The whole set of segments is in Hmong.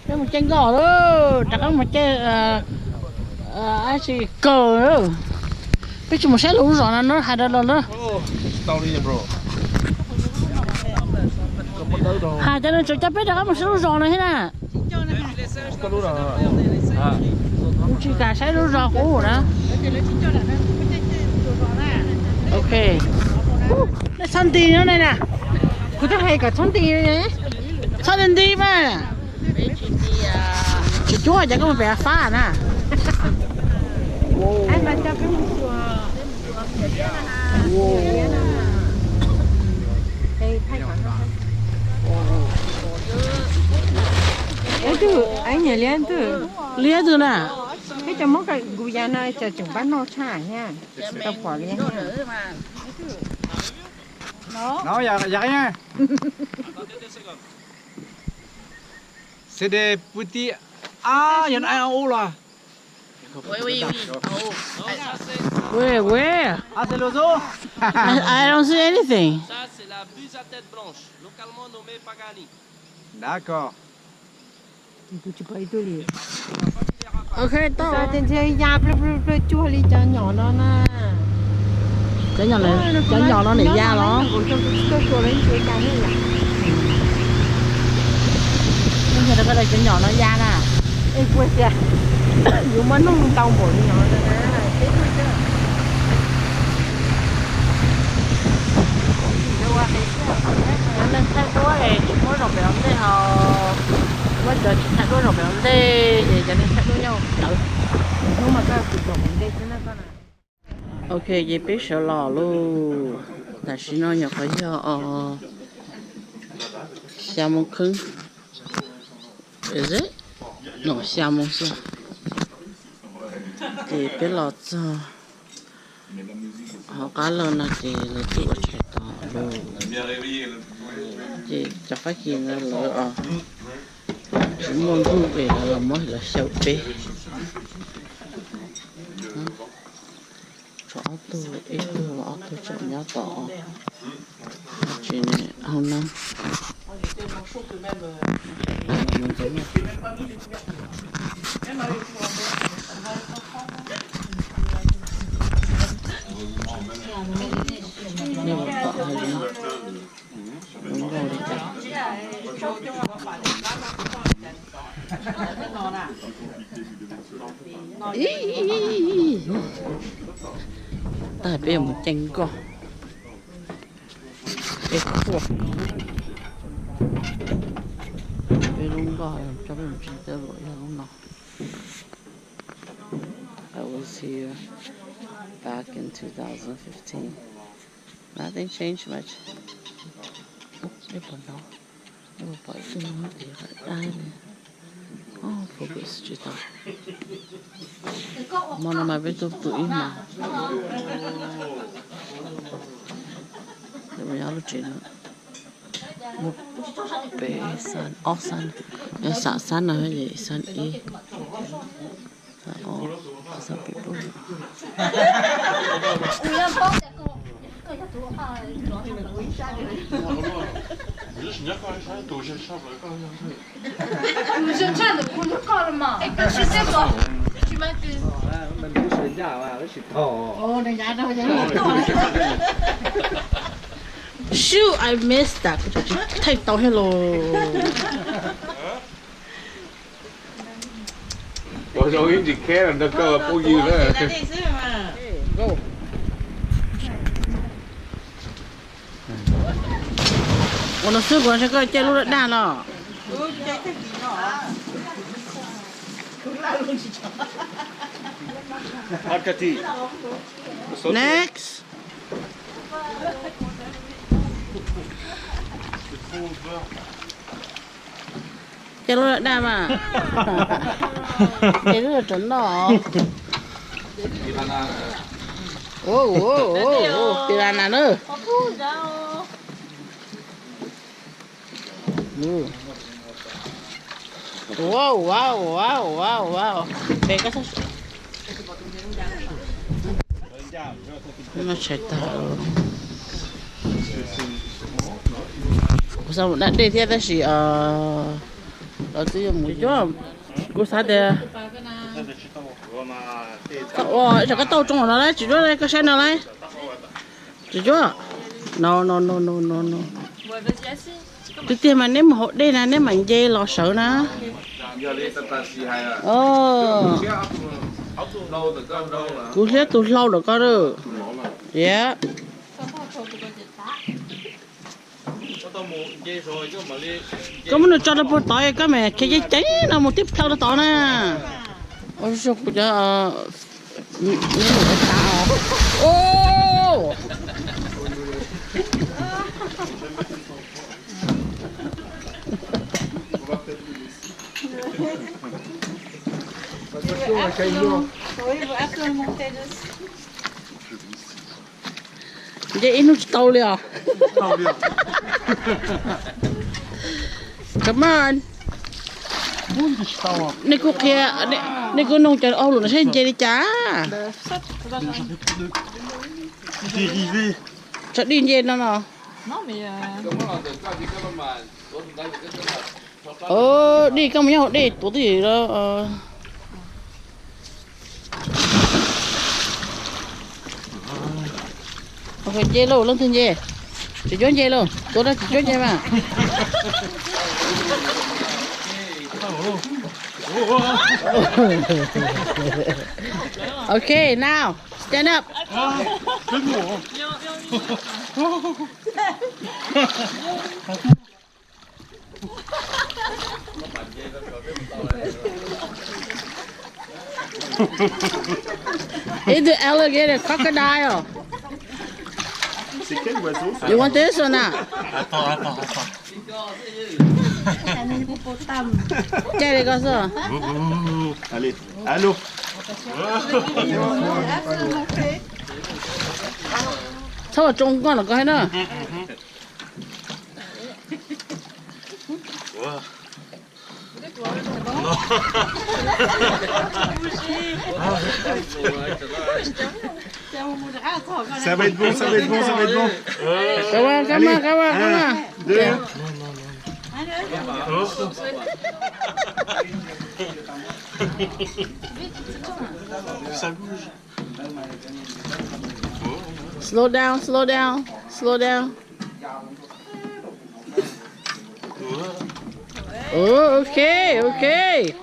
Peb mus caij nkoj lawm, rov qab mus caij, ab tsi kaw. Peb tsis mus saib lub zos no na, hais rau los na. Hais tias nws tseem coj peb rov qab mus saib lub zos no thiab na. Kuv tsis kam saib lub zos qub na. Ok. Nej txhob nti no ne na. Kuv twb hais kom txhob nti, txhob nti nti mas. Tsis cuab ces koj mus pem fab na. Liab twg na? Peb cov Hmoob kuv yav no cov tseem npab noj tshaj thiab. Tau pom liab. C'est des petits. Ah, il y en a un en haut là. Oui, oui, oui, en haut. Where, where? Ah, c'est les autres. I, I don't see anything. Ça, c'est la buse à tête blanche, localement nommée Pagani. D'accord. Kuv tsis pom ib tug li. Ok, tau. Xav tias ntshe ya plawg plawg plawg cuag li cov nyom no na. Cov nyom, cov nyom no nws ya los? Kuv tsis tuaj xyuas lawv tsis ya li lawm. Yog rau qhov tias cov nyom no ya na. Es puas tias yus muab nug ntau npaum li no na, peb tuaj xwb. Cov neeg thaij duab es tsis muab zaum pem ua ntej ho, muab cov tsis thaij duab zaum pem ua ntej ces cov neeg thaij duab nyob tawv. Hnub mas koj zaum pem ua ntej xwb na koj na. Ok, ces peb sawv los lauj. Tam sim no nyuam qhuav yog xya moo kheeb. Is it? No, xya moo xwb. Ces peb los txog hauv qab lawm no ces lawv twb ua tshais tos lauj. Ces cov Fab Kis ntawd lawv tsis muaj ntuj es lawv los muab lawv xyaw peb. Tshuav ob tug, ib tug los ob tug tseem nyob tom tsis hauv no. Tag peb mus caij nkoj. Peb tuaj, peb lub nkoj coj peb mus tsev teb luam yog lub no. I was here back in two thousand fifteen. Nothing changed much. Ub, nej puas hnov, nej puas pom ib tug nyob tim qab dab li? Focus tsis tau. Hmo no mas peb tuaj pw ib hmos. Nyob lub tsev no muaj peb xab, ob xab, yog xab no ces xab ib, xab ob, xab peb peb. Shoot, I missed that. Kuv tsis thaij tau thiab los. Ua zoo ib ntsis kheb los nrog koj phooj ywg na. Ua no xwb kuv ntshe koj caij lub daj daj no. Next. Caij lub daj daj mas. Ces lub rov noj. Tirana na. Wow, wow, wow, wow, wow. Pem koj sab. No tshais tag. Kuv xav mus da dej thiab tab sis Tsis cuab, kuv xav tias, ua, ib tsam koj tau tsoo no lawm, tsis cuab, koj saib no lawm. Tsis cuab. No no no no no no. Twb tiag mas neb mus haus dej na, neb mam nce los sawv na. Kuv hliab tus hlau ntawm koj lawm. Yep. Koj muab nws tso rau puag tod, koj mam khiav ceev ceev no mus tib plhaw rau tod na. Ua zoo kuv cov, neb mus ua tas os. Nce ib hnub tsis tau li os. Come on. Nej kuj qhia, nej kuj noog cov hauj lwm no saib nce li cas. Tso dij nce no no. Dij, koj mus nyob hauv dej tuav twj ywm los. Nce lauj, leej twg nce? Tsis cuab nce lauj, tuav rau tsis cuab nce mas. Okay, now stand up. It's the alligator crocodile. C'est quel oiseau, ça? You want this or not? Attends, attends, attends. Caij li koj xwb. Allez, allô. Txhob tsoo koj los koj thiab na. Ça va être bon, ça va être bon, ça va être bon. Come on, come on, come on, come on. Deux. Ça bouge. Slow down, slow down, slow down. Oh, okay, okay.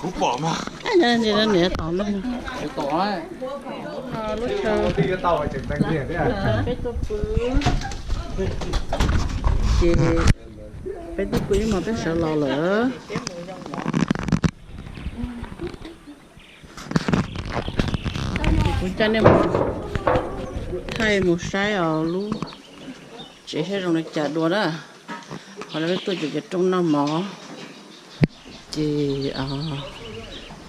Kuv pom mas. Ntsia niam tom no. Lub chaw peb tuaj pw. Ces peb tuaj pw ib hmos peb sawv los lawm. Ces kuv coj nej mus thaij mus saib os lub tsev seb zoo li cas dua na. Qhov no peb tuaj ces cov rooj noj mov. Ces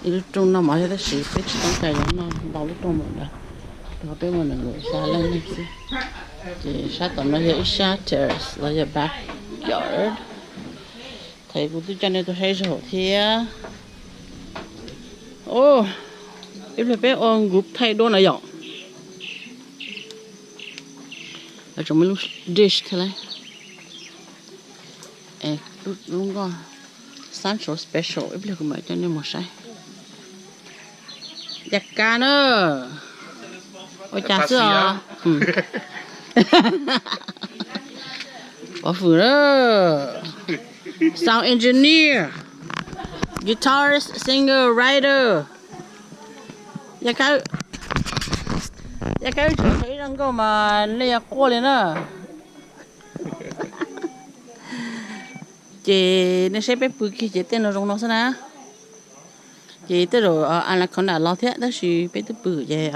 ib lub rooj noj mov thiab tab sis peb tsis tau cai yov noj ntau lub rooj mus ntawd, rau qhov peb mus nees nkaum xya leej xwb. Ces sab tom no yog ib sab terrace los yog backyard. Thaum kuv twb coj nej tuaj saib zaum thiab. Ib pliag peb ua nkuv thaij duab na yom. Lawv tseem muaj lub dish thiab lauj. Lub nkoj Central Special, ib pliag kuv mam coj nej mus saib. Yaj kab na. Ua cas xwb os? Pov fwm na. Sound engineer, guitarist, singer, writer. Yaj kab, yaj kab wb tseem tshuav ib zaj nkauj mas nej yuav quaj li na. Ces nej saib peb pw kiag ces tej no zoo no xwb na. Ces tej zaum Anaconda los thiab tab sis peb twb pw ces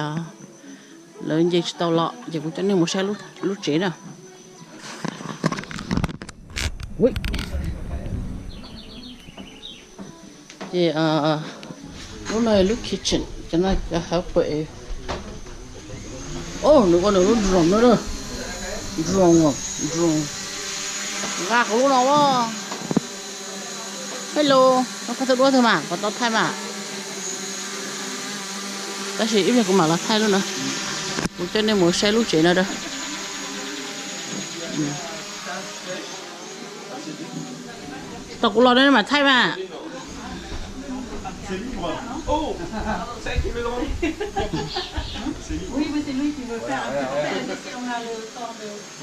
lawv nce tsis tau los ces kuv coj nej mus saib lub tsev na. Ces lub no lub kitchen, cov no cov helper. Nws ua nws lub room no na. Drone, drone. Nqa kuv lub no as. Hello, koj thaij duab twg mas, koj tau thaij mas. Tab sis ib pliag kuv mam los thaij lub no. Kuv coj nej mus saib lub tsev no da. Tau kuv los no mam thaij mas.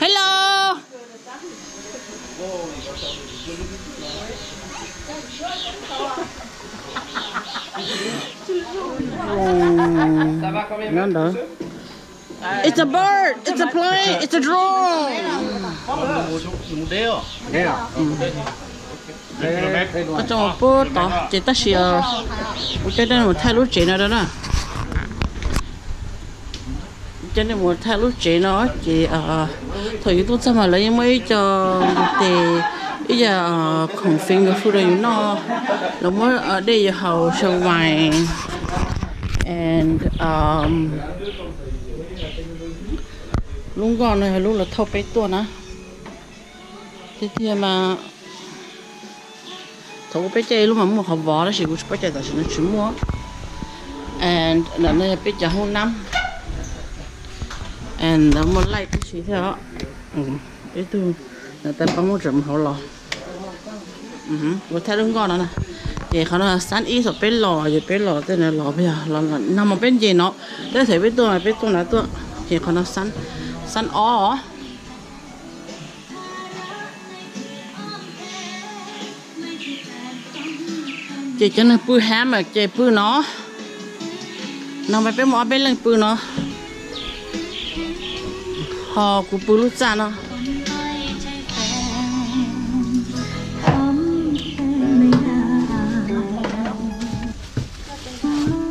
Hello. Nyob ntawd. It's a bird, it's a plane, it's a drone. Koj tso puag tod ces tab sis kuv coj nej mus thaij lub tsev no rau na. Coj nej mus thaij lub tsev no ces thaum yus tuaj txog mas lawv yeej muaj ib co tes, ib co khoom fij mus hu rau yus noj, lawv muab dej yus haus, sawv vais, and lub nkoj no yog lub lawv thauj peb tuaj na. Tiag tiag mas thaum ub peb caij ib lub mas muaj qhov vov tab sis kuv tsis paub cas tam sim no tsis muaj. And ntawm no yog peb cov hoob nab, and ntawd muaj light tib si thiab os. Peb tug ntawm tais pab muab tseem mus hauv los. Kuv thaij lub nkoj no na. Ces qhov no xab ib thaum peb los, ces peb los tej no los, nag hmo peb nce no, tej thaum peb tuaj mas peb tuaj na tuaj. Ces qhov no xab ob. Ces cov neeg pw ham mas ces pw no. No mas peb muaj ob peb leej pw no. Ho kuv pw lub txaj no.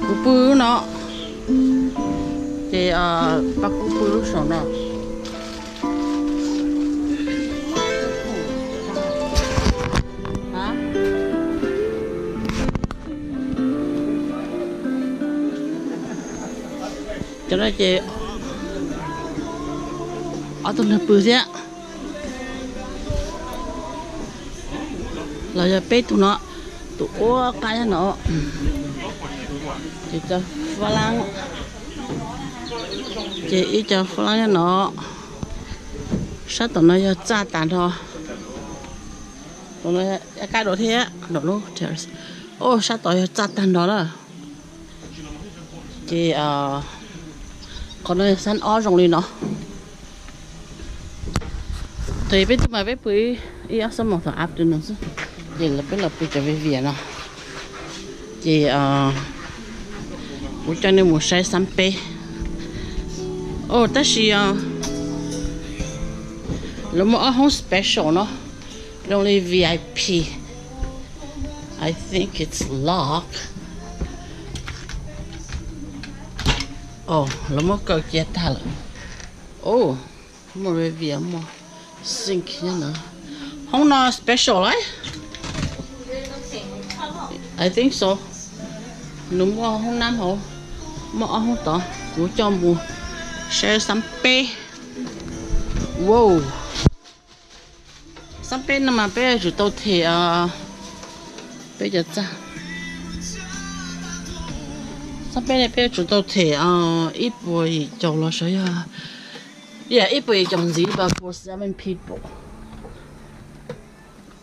Kuv pw no. Ces pab kuv pw lub saum no. Cov no ces ob tug neeg pw thiab. Los yog peb tug no, tus ua qab nyob no. Ces cov fab lab, ces ib co fab lab nyob no. Sab tom no yog txaj tag nrho. Tom no kab dua thiab, lub terrace. Sab tod yog txaj tag nrho na. Ces qhov no yog xab ob zoo li no. Thaum peb tuaj mas peb pw ib ob xuab moos thaum afternoon xwb, ces lawv peb los pw cov viv vias no. Ces kuv coj nej mus saib xab peb. Tab sis lawv muaj ob hoob special no, zoo li V I P. I think it's lock. Lawv muab kaw cia tag lawm. Muaj viv vias, muaj sink nyob no. Hoob no special lawm. I think so. Nws muaj hoob nab hauv, muaj ob hoob tod. Kuv coj mus saib xab peb. Wow. Xab peb no mas peb yuav tsum tau them peb cov txaj. Xab peb no peb yuav tsum tau them ib puas yim caum los sav yog, ib puas yim caum ntxiv, but for seven people.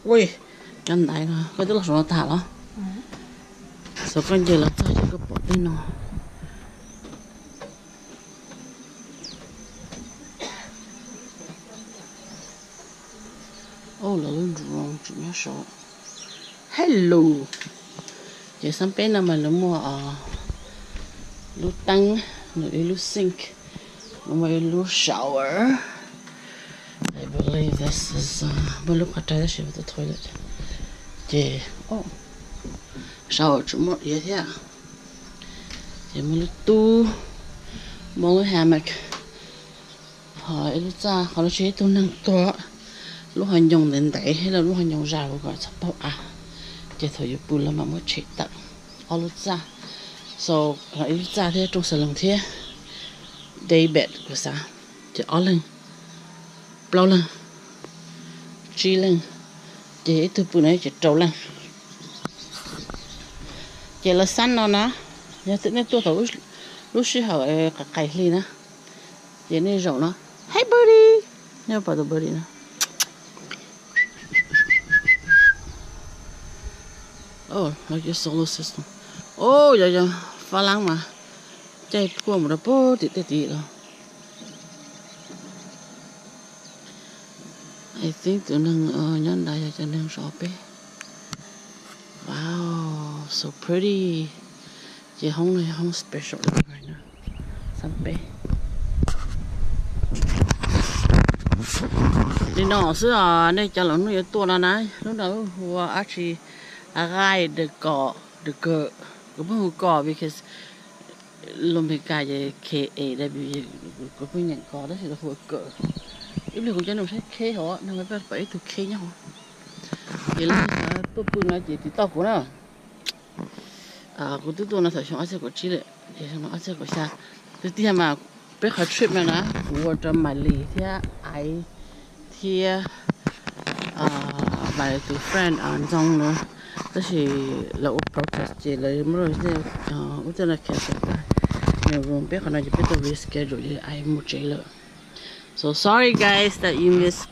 Ui, cov ntaiv no koj twb los saum no tag los? Xav koj nce los txog ces koj pom tej no. Lawv lub drone tseem nyob saud. Hello. Ces xab peb no mas lawv muaj lub teeb, nws ib lub sink, nws muaj ib lub shower. I believe this is, muaj lub qhov rai tab sis ua toilet. Ces shower tseem muaj iav thiab. Ces muaj lub tub, muaj lub hammock. Ho ib lub txaj, qhov no tsis ib tug neeg tuag, lub hav nyoos ntev ntev thiab lub hav nyoos zas kom txhob paug av, ces thaum yus pw los mam muab tshem tawm. Ob lub txaj, so, ib lub txaj thiab rooj xas loos thiab day bed kuv xav, ces ob leeg. plaub leeg, tsib leeg, ces ib tug pw no ces rau leej. Ces lawv xab no na, yog nej tuaj thaum lub sij hawm qais qais hli na, ces nej zaum no, hey buddy, nej pom tus buddy no. Los yog solar system, o, yog yog fab lab mas caij puag mus rau puag tim tej tid los. I think tus neeg nyob nrad yog cov neeg zov peb. Wow, so pretty. Ces hoob no yog hoob special no, xab peb. Li no xwb os, nej cov laus hnub yuav tuaj no na, lub no hu ua dab tsi, a gai de kos, de kawm, kuv pheej hu kos because lus Meskas ces K A W, kuv pheej nyeem kos tab sis lawv hu ua kawm. Ib pliag kuv coj nej saib kheb hov, no peb pom ib tug kheb nyob hov. Ces lawv tuaj pw no ces tiv toj kuv na. Kuv twb tuaj no thaum xyoo ob txhiab kaum tsib lawm, ces xyoo no ob txhiab kaum xya. Tiag tiag mas peb qhov trip no na kuv ua rau Malis thiab Aiv thiab Malis tus friend Ntxoo na, tab sis lawv ua protest ces lawv muab ub tej no cancel tag. Nws peb qhov no ces peb tau reschedule ces Aiv mus tsev lawm. So sorry guys that you missed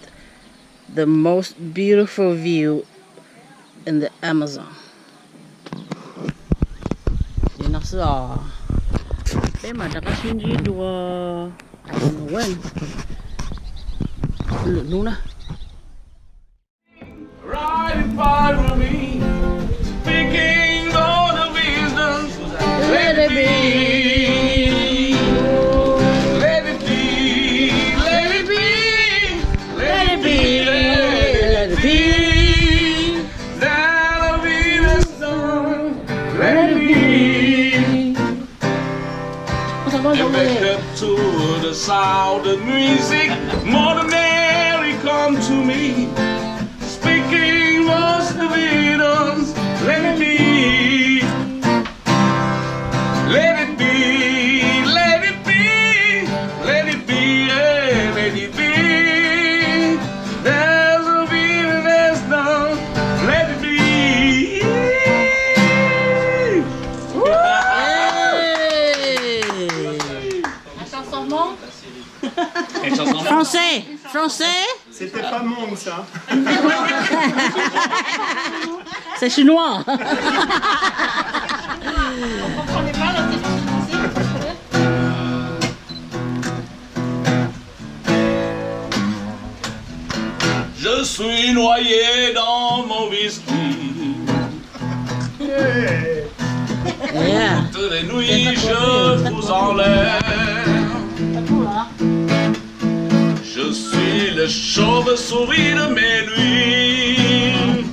the most beautiful view in the Amazon. Li no xwb os, peb mam rov qab sib ntsib dua lwm hnub na. Right in front of me, speaking all the wisdom. Let it be. Let it be. Let it be. Let it be. Let it be. That I will stand. Let it be. And back up to the sound of music, Mother Mary, come to me. Speaking most evidence, let it be. Let it be, let it be, let it be, yeah, let it be. There's a witness now, let it be. Français, français. C'était pas Hmong, ça. C'est chinois. Je suis noyé dans mon whisky. Yeah. Toutes les nuits, je vous enlève. Je suis le chauve-souris de mes nuits.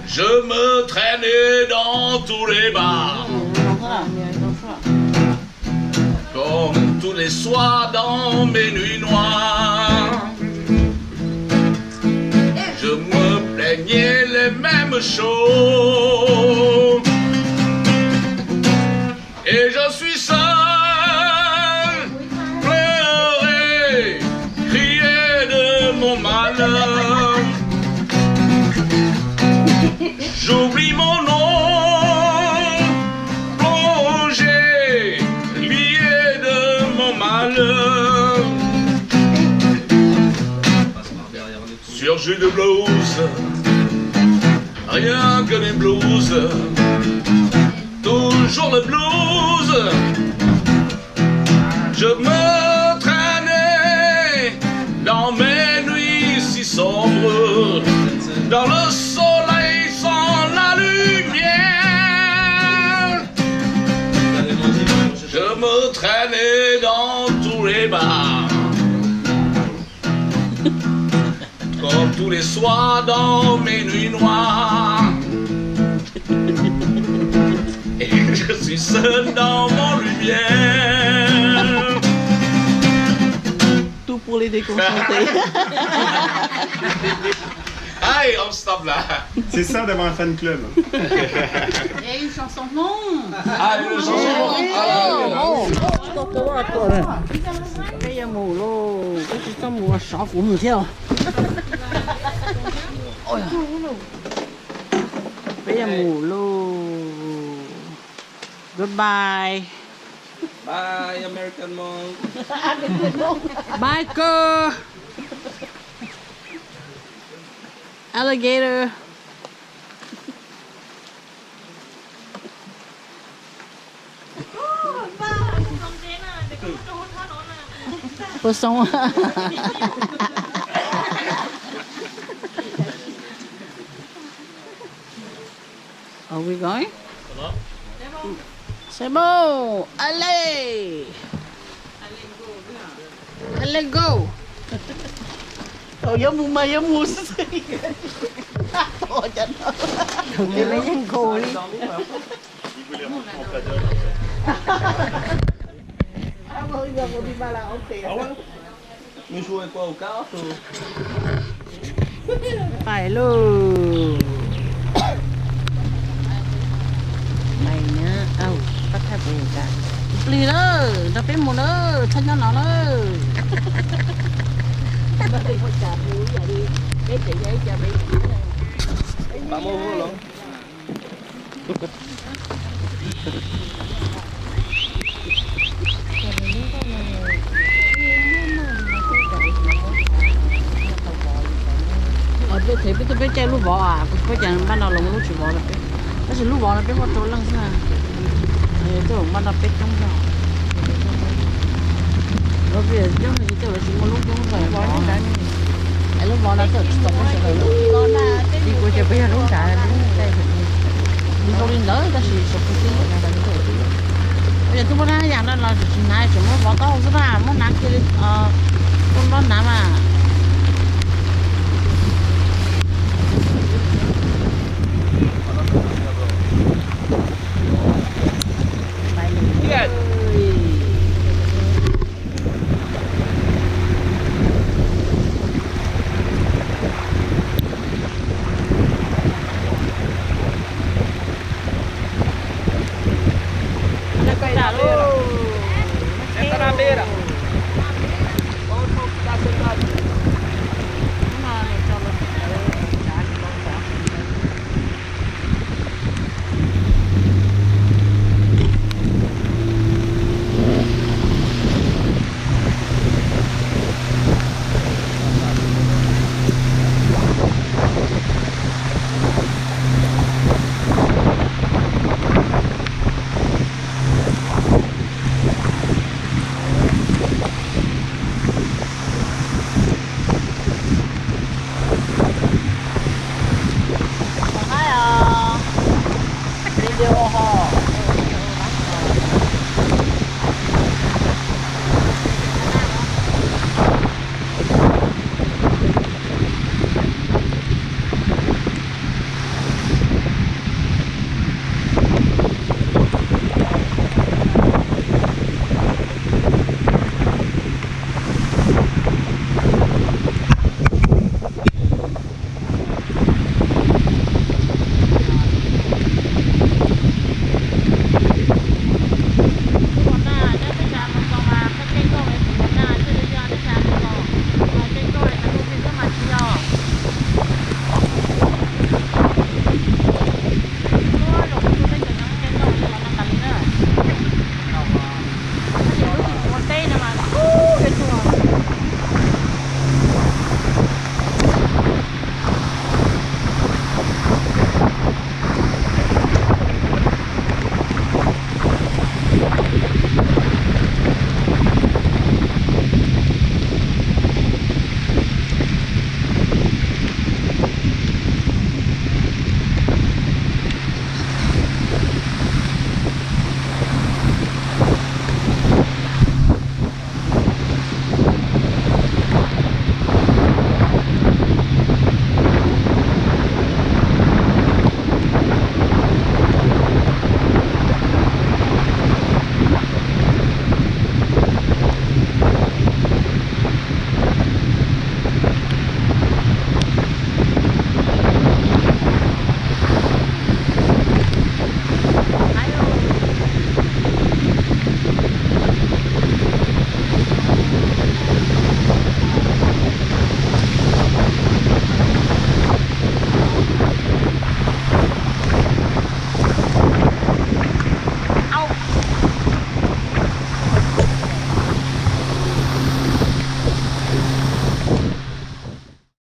Je me traîne dans tous les bars. Comme tous les soirs dans mes nuits noires, je me plaignais les mêmes choses. Et je suis seul, pleurer, crier de mon malheur. J'oublie mon nom, plonger, crier de mon malheur. Sur jus de blues, rien que du blues, toujours le blues. Je me traînais dans mes nuits si sombres, dans le soleil sans la lumière. Je me traînais dans tous les bars. Comme tous les soirs dans mes nuits noires. Et je suis seul dans mon lumière. Tout pour les déconcentrer. Allez, on stop là. C'est ça d'avoir un fan club. Et une chanson Hmong. Ah, une chanson Hmong. Ah, oui, oui. Mus lauj, peb tsis txhob mus, sov kuv mus thiab. Peb yuav mus lauj. Goodbye. Bye, American monk. Bye, girl. Alligator. Puas zoo? Are we going? Sebo, ale. Ale go. Tau yuav mus mas yuav mus xwb. Tus me yeej nkaus li. Pais lauj. Pais na, au, pab thaj pais ka. Plig lawm, nrog peb mus lawm, thaj nyob no lawm. Peb them peb tuaj peb caij lub vov, kuv peb cas npaj no los muaj lub tsis vov no peb, tab sis lub vov no peb muaj rau leej xwb na. Tuaj npaj no peb coob zog. Lawv peb coob no ces tej lawv tsis muaj lub coob zog. Es lub vov no twb tsis tau peb sawv daws lub. Li kuv ces peb yog lub nrad lub caij. Nws zoo li ntawd tab sis tsis pub xwb. Yog twb muaj dab yam no los tsis hnav, tseem muab vov taub hau xwb na, muab hnav kiag li, muab nplob hnav mas.